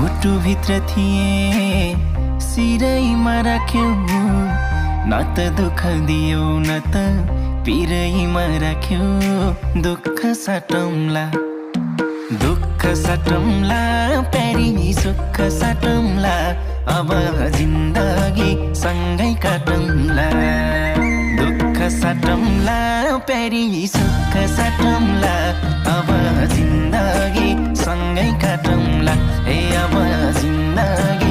भित्र थिए सिरैमा राख्यौ न त दुःख दियौ न त पिरैमा राख्यौ दुःख साटौँला प्यारी सुख साटौँला अब जिन्दगी सँगै काटौँला दुःख साटौँला प्यारी सुख साटौँला अब जिन्दगी सँगै काटौँला अब जिन्दगी